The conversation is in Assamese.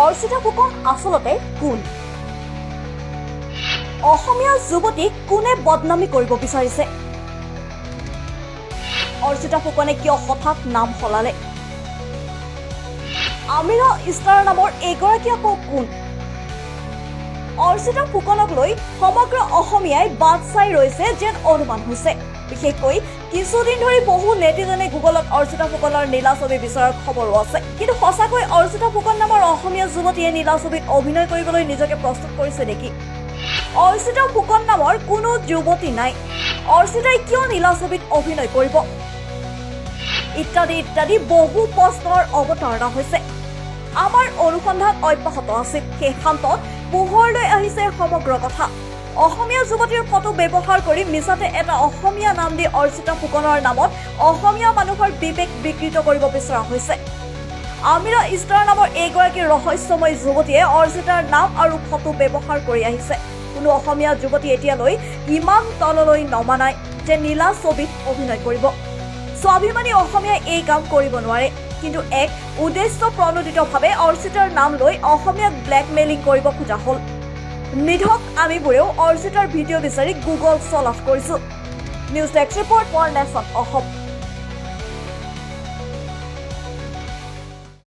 অৰ্চিতা ফুকন আচলতে কোন? অসমীয়া যুৱতীক কোনে বদনামী কৰিব বিচাৰিছে? অৰ্চিতা ফুকনে কিয় হঠাৎ নাম সলালে? আমিৰা ষ্টাৰ নামৰ এইগৰাকী আকৌ কোন? অৰ্চিতা ফুকনক লৈ সমগ্ৰ অসমীয়াই বাট চাই ৰৈছে যেন অনুমান হৈছে। বিশেষকৈ কিছুদিন ধৰি বহু নেটিজনে গুগলত অৰ্চিতা ফুকনৰ নীলা ছবি বিচৰাৰ খবৰো আছে। কিন্তু সঁচাকৈ অৰ্চিতা ফুকন নামৰ অসমীয়া যুৱতীয়ে নীলা ছবিত অভিনয় কৰিবলৈ নিজকে প্ৰস্তুত কৰিছে নেকি? অৰ্চিতা ফুকন নামৰ কোনো যুৱতী নাই। অৰ্চিতাই কিয় নীলা ছবিত অভিনয় কৰিব? ইত্যাদি ইত্যাদি বহু প্ৰশ্নৰ অৱতাৰণা হৈছে। আমাৰ অনুসন্ধান অব্যাহত আছিল। শেষান্তত পোহৰলৈ আহিছে সমগ্ৰ কথা। অসমীয়া যুৱতীৰ ফটো ব্যৱহাৰ কৰি মিছাতে এটা অসমীয়া নাম দি অৰ্চিতা ফুকনৰ নামত অসমীয়া মানুহৰ বিবেক বিকৃত কৰিব বিচৰা হৈছে। আমিৰা ষ্টাৰ নামৰ এইগৰাকী ৰহস্যময় যুৱতীয়ে অৰ্চিতাৰ নাম আৰু ফটো ব্যৱহাৰ কৰি আহিছে। কোনো অসমীয়া যুৱতী এতিয়ালৈ ইমান তললৈ নমা নাই যে নীলা ছবিত অভিনয় কৰিব। স্বাভিমানী অসমীয়াই এই কাম কৰিব নোৱাৰে। কিন্তু এক উদ্দেশ্য প্ৰণোদিতভাৱে অৰ্চিতাৰ নাম লৈ অসমীয়াক ব্লেকমেইলিং কৰিব খোজা হ'ল। নিধক আমিবোৰেও অৰ্চিতাৰ ভিডিঅ' বিচাৰি গুগল চলাথ কৰিছো। News desk report for nation Assam.